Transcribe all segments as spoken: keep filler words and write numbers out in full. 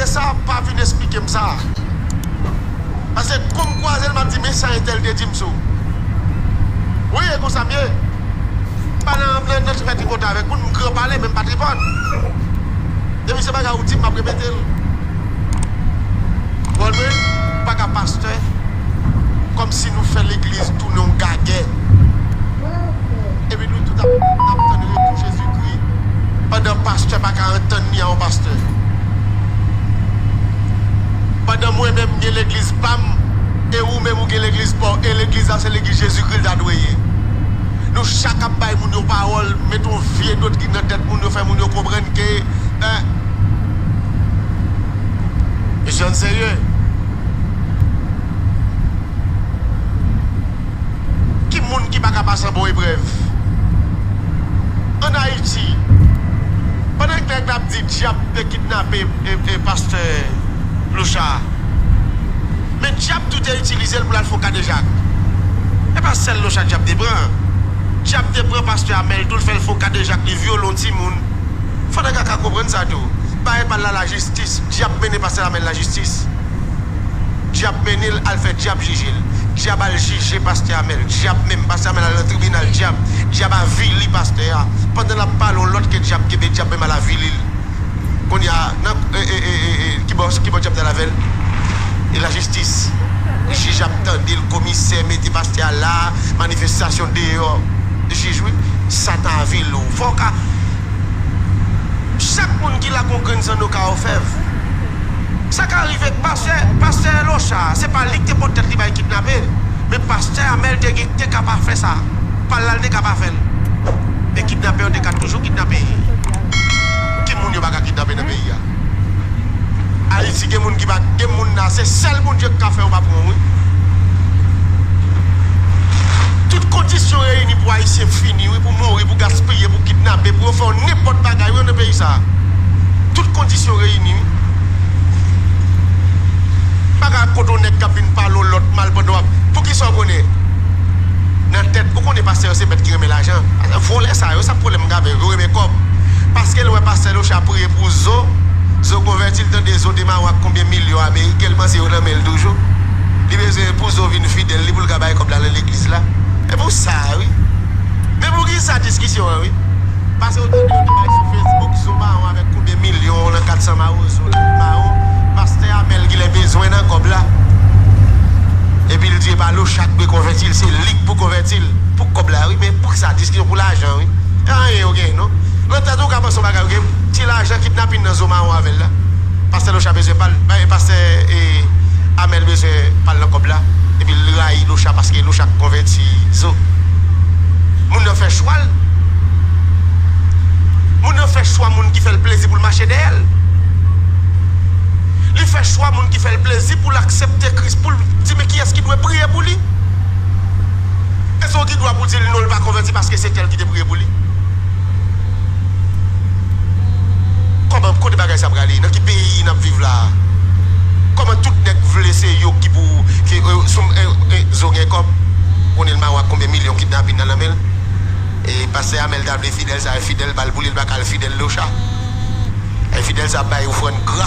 Sa pa vin esplike m sa. Paske kou m kwaze l, m ap di, "Men sa entèl te di m sou." Wi, e konsa m ye. M pa nan, nan, nan fè tripotay avèk moun, m gran pale, men m pa tripòt. Depi se bagay ou di m, m ap repete l. Konprann mwen? Ou pa ka pastè kòmsi nou fè legliz tounen yon gagè. Epi nou tout ap, ap tann retou Jezikri, pandan pastè pa ka antann li a yon pastè. Pandan mwen menm m gen legliz pa m, e ou menm ou gen legliz pa w, e legliz la se legliz Jezikri l ta dwe ye. Nou chak ap bay moun yo pawòl, mete yon vye doktrin nan tèt moun yo, fè moun yo konprann ke, eh, mesye, ann serye. Ki moun ki pa ka pase anba yon eprèv? Ann Ayiti, pandan nèg la ap di dyab te kidnape, e, e, pastè Locha, men dyab tou te itilize l pou l al fè kadejak. E pa sèl Locha dyab te pran. Dyab te pran pastè Amèl tou, l fè l fè kadejak, li vyole yon timoun. Fò nèg la ka konprann sa tou. Bagay pa l la lajistis. Dyab mennen pastè Amèl lajistis. Dyab mennen l al fè dyab jije l. Dyab al jije pastè Amèl. Dyab menm, pastè Amèl al nan tribinal dyab. Dyab avili pastè a. Pandan l ap pale yon lòt ke dyab kenbe, dyab menm al avili l. Kounye a, nan, e, e, e, e, e, ki bò, ki bò dyab t al avè l? E lajistis. Jij ap tande l, komisè mete pastè a la, manifestasyon deyò. Jij, wi, Satan avili w. Fò w ka Chak moun ki la gon grenn zanno ka ofèv. Sa ka rive pastè, pastè Locha, se pa li ki te pot tèt li bay kidnape. Men pastè Amèl te gen, te ka pa fè sa. Pa l la, l te ka pa fè l. Men kidnapè yo te ka toujou kidnape. Ki moun yo pa ka kidnape nan peyi a? Ayiti gen moun ki pa, gen moun la, se sèl Bondye ki ka fè yo pa pran w, wi. Tout kondisyon reyini pou Ayisyen fini, wi, pou mouri, pou gaspiye, pou kidnape, pou yo fè w nenpòt bagay, wi, nan peyi sa a. Tout kondisyon reyini, wi. Pa ka kote yon nèg k ap vin pale yon lòt mal pandan w ap. Poukisa w konnen? Nan tèt, ou konnen pastè yo se bèt ki renmen lajan. Vòlè sa yo, sa pwoblèm m gen avè yo, yo renmen kòb. Paske l wè pastè Locha priye pou Zo, Zo konvèti, l tande Zo te mawon ak konbyen milyon ameriken, l panse yo nan men l toujou. Li bezwen pou Zo vin fidèl li pou l ka bay kòb la nan legliz la. E pou sa, wi. Men poukisa diskisyon an, wi? Paske yo tande yo te bay sou Facebook, Zo mawon avèk konbyen milyon nan kat san mawozo la, mawon. Pastè Amèl genlè bezwen nan kòb la. Epi l di e pa Locha k dwe konvèti l, se li k pou konvèti l. Pou kòb la, wi, men poukisa diskisyon pou lajan, wi? E anyen yo genyen, non. Nan tèt ou ka panse yon bagay, ok? Ti lajan kidnapin nan Zo mawon avè l la. Pastè Locha bezwen pa l, bay pastè, e, Amèl bezwen pa l nan kòb la. Epi l rayi Locha paske Locha k konvèti Zo. Moun nan fè chwa l. Moun nan fè chwa moun ki fè l plezi pou l mache dèyè l. Li fè chwa moun ki fè l plezi pou l aksepte Kris, pou l di men kiyès ki dwe priye pou li. Èske w gen dwa pou w di l non, l pa konvèti paske se tèl ki te priye pou li? Kòman, kote bagay sa prale? Nan ki peyi n ap viv la a? Kòman tout nèg vle se yo ki pou, ki, e, sou, e, e, Zo gen kòb? Konnen l mawon ak konbyen milyon kidnapin nan nan men l? E pastè Amèl ta vle fidèl sa, fidèl pa l pou li, l pa ka al fidèl Locha. E fidèl sa ap bay ofrann gra.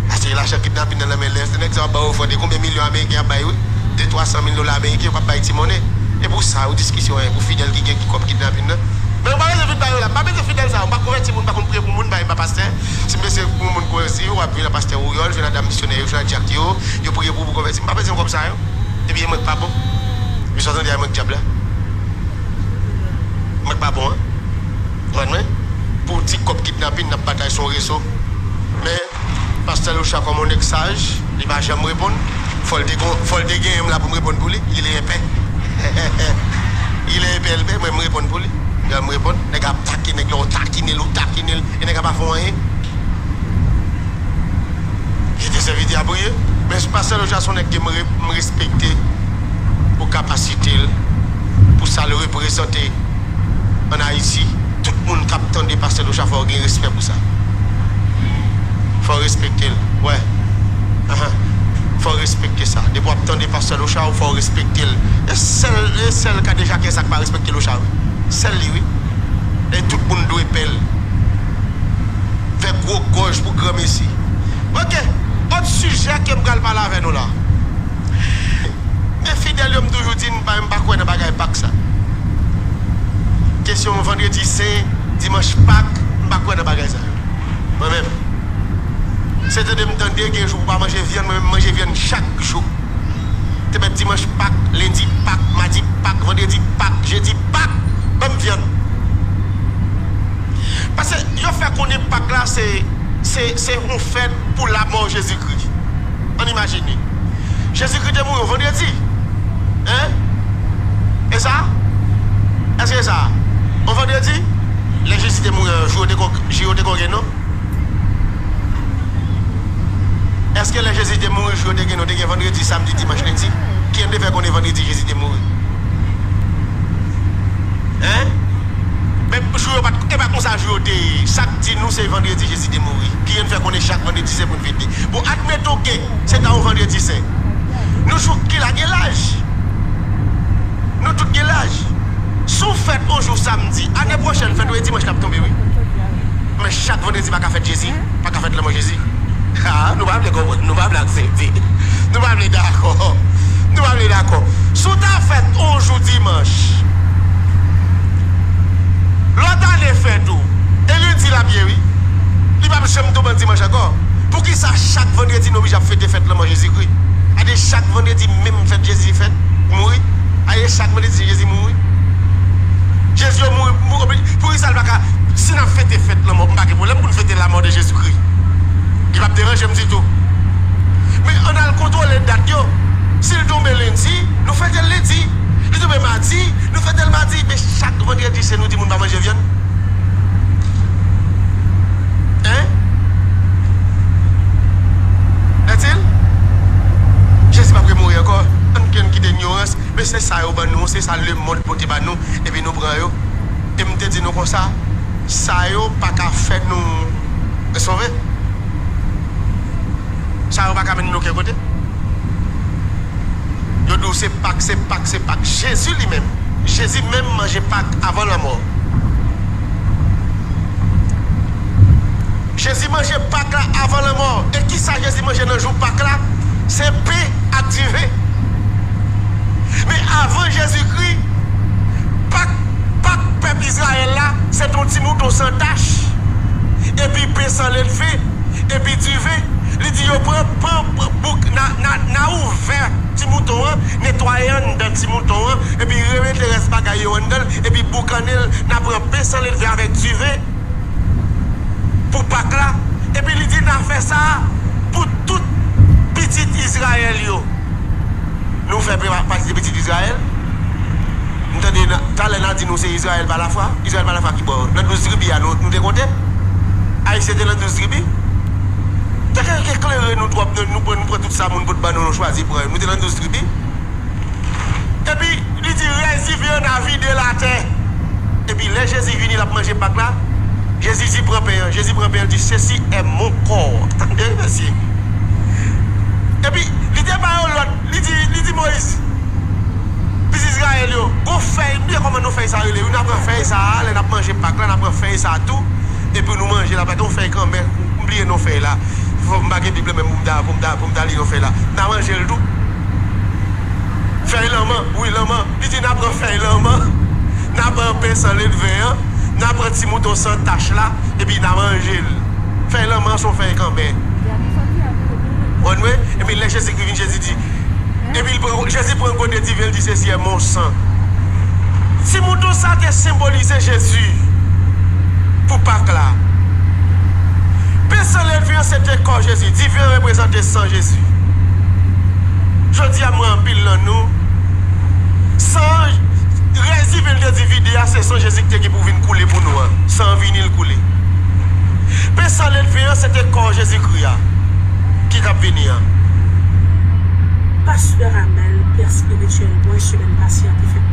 Paske lajan kidnapin nan nan men l, nèg sa ap bay ofrann, e konbyen milyon ameriken ap bay, wi? De, twa san mil dola ameriken, yo p ap bay ti monnen. E pou sa, yo diskisyon, e pou fidèl ki gen ki kòb kidnapin nan. Men ou pa bezwen vin bay yo la. M pa bezwen fidèl sa yo. M pa konvèti moun, m pa konn priye pou moun, m pa, m pa pastè. Si m bezwen pou moun konvèti, w ap jwenn nan pastè Oriol, jwenn nan dam misyonè yo, jwenn nan dyak yo, yo priye pou ou pou konvèti. M pa bezwen kòb sa yo. Epi e mwen k pa bon. Mesye, w tande a mwen k dyab la. Mwen k pa bon, an. Konprann mwen? Pou ti kòb kidnapin, n ap batay sou yon rezo. Men, pastè Locha kòm yon nèg saj, li pa janm reponn. Fò l te gon, fò l te genyen m la pou m reponn pou li. Il est épais. Il est épais, épais, mwen m reponn pou li. Lè m reponn, nèg ap takine, nèg la ou takine l, ou takine l, e nèg la pa fè w anyen. Kite sèvitè a priye. Men pastè Locha se yon nèg ke m re-, m respekte pou kapasite l, pou sa l reprezante ann Ayiti. Tout moun k ap tande pastè Locha fò yo gen respè pou sa. Fò w respekte l. Wè. Ahan. Fò w respekte sa. Depi w ap tande pastè Locha, fò w respekte l. E sèl, e sèl kadejakè sa k pa respekte Locha, wi. Sèl li, wi. E tout moun dwe pè l. Fè gwo gòj pou granmesi. Ok, lòt sijè ke m pral pale avè nou la. Men fidèl yo, m toujou di, m pa, m pa kwè nan bagay Pak sa. Kesyon vandredi sen, dimanch Pak, m pa kwè nan bagay sa. Mwen menm. Se tande m tande gen jou pou pa manje vyann, mwen menm manje vyann chak jou. Te mèt dimanch Pak, lendi Pak, madi Pak, vandredi Pak, jedi Pak, ban m vyann. Paske yo fè konnen Pak la se, se, se yon fèt pou lamò Jezikri. Ann imajine. Jezikri te mouri yon vandredi. Hein? E sa? Èske e sa? Yon vandredi? Lè Jezi te mouri, jou yo te ko-, jou yo te ko gen non? Èske lè Jezi te mouri, jou yo te gen non, te gen vandredi, samdi, dimanch, lendi? Kiyen te fè konnen vandredi Jezi te mouri? Hein? Men jou yo pa t, e pa konsa jou yo te ye. Sa k di nou se vandredi Jezi te mouri? Kiyen fè konnen chak vandredi se pou n fete? Bon, admeton ke se ta yon vandredi sen. Nou jouk ki la gen laj. Nou tout gen laj. Si w fèt yon jou samdi, ane pwochèn, fèt w e dimanch l ap tonbe, wi. Men chak vandredi pa ka fèt Jezi, pa ka fèt lanmò Jezi. Ah, nou pa vle konprann, nou pa vle aksepte. Nou pa vle dakò. Nou pa vle dakò. Si w ta fèt yon jou dimanch, lòt ane fèt ou, e lendi l ap ye, wi. Li p ap janm tonbe an dimanch ankò. Poukisa chak vandredi nou oblije ap fete fèt lanmò Jezikri? Gade chak vandredi menm fèt Jezi fèt, mouri. Gade chak vandredi Jezi mouri. Jezi yo mouri, mouri, poukisa l pa ka, si n ap fete fèt lanmò, m pa gen pwoblèm pou n fete la mort de Jésus-Christ. Li p ap deranje m ditou. Men ann al kontwole dat yo. Si l tonbe lendi, nou fete l lendi. Li tonbe madi, nou fete l madi. Men chak vandredi sen nou di moun pa manje vyann. Hein? Est-il? Jezi p ap remouri ankò. Ann, ann kite inyorans. Men se sa yo ban nou, se sa lemonn pote ba nou, epi nou pran yo. E m te di nou konsa, sa yo pa ka fè nou sove. Sa yo pa ka mennen nou okenn kote. Yo di w se Pak, se Pak, se Pak. Jezi li menm, Jezi menm manje Pak avan lanmò. Jezi manje Pak la avan lanmò. E kisa Jezi manje nan jou Pak la? Se pen ak diven. Men avan Jezikri, Pak, Pak pèp Izrayèl la, se t on ti mouton san tach, epi pen san ledven, epi diven. Li di yo pran, pran, pran bouk, n a, n a, n a ouvè ti mouton an, netwaye anndan ti mouton an, epi remete rès bagay yo anndan l, epi boukannen l, n a pran pen san ledven avèk diven pou Pak la. Epi li di n a fè sa pou tout pitit Izrayèl yo. Nou fè pa-, pati de pitit Izrayèl? M tande nan, talè n a di nou se Izrayèl pa lafwa. Izrayèl pa lafwa ki bò? Nan douz tribi a nou, nou te konte? Ayisyen te nan douz tribi? Te ka eklere nou twòp, nou, nou pran, nou pran tout sa moun pot ban nou, nou chwazi pran yo. Nou te nan douz tribi? Epi, li di, rès diven an n a vide l atè. Epi, lè Jezi vini, l ap manje Pak la, Jezi di, pran pen an. Jezi pran pen an, li di, ceci est mon corps. Tande, mesye. Epi, li te ba yo lòd, li di, li di Moyiz, pitit Izrayèl yo, gon fèy, m bliye kòman non fèy sa rele, wi, n a pran fèy sa a, lè n ap manje Pak la, n a pran fèy sa a tou, epi nou manje l, ap yon fèy kanmè, m bliye non fèy la. Fò m pa gen Bib la menm pou m ta, pou m ta, pou m ta li non fèy la. N a manje l tou. Fèy lanman, wi, lanman. Li di n a pran fèy lanman, n a pran pen san ledven an, n a pran ti mouton san tach la, epi n a manje l. Fèy lanman se yon fèy kanmè. Konprann mwen? Epi lè Jezikri vin, Jezi di, epi l pran, Jezi pran gode diven, l di, ceci est mon sang. Ti mouton sa te senbolize Jezi pou Pak la. Pen san ledven an se te kò Jezi, diven an reprezante san Jezi. Jodi a, m wè anpil nan nou, san, rès diven l te di vide a, se san Jezi ki te gen pou vin koule pou nou an. San an vini, l koule. Pen san ledven an, se te kò Jezikri a ki t ap vini an. Pastè Amel, pè espirityèl mwen, semèn pase a te fèt.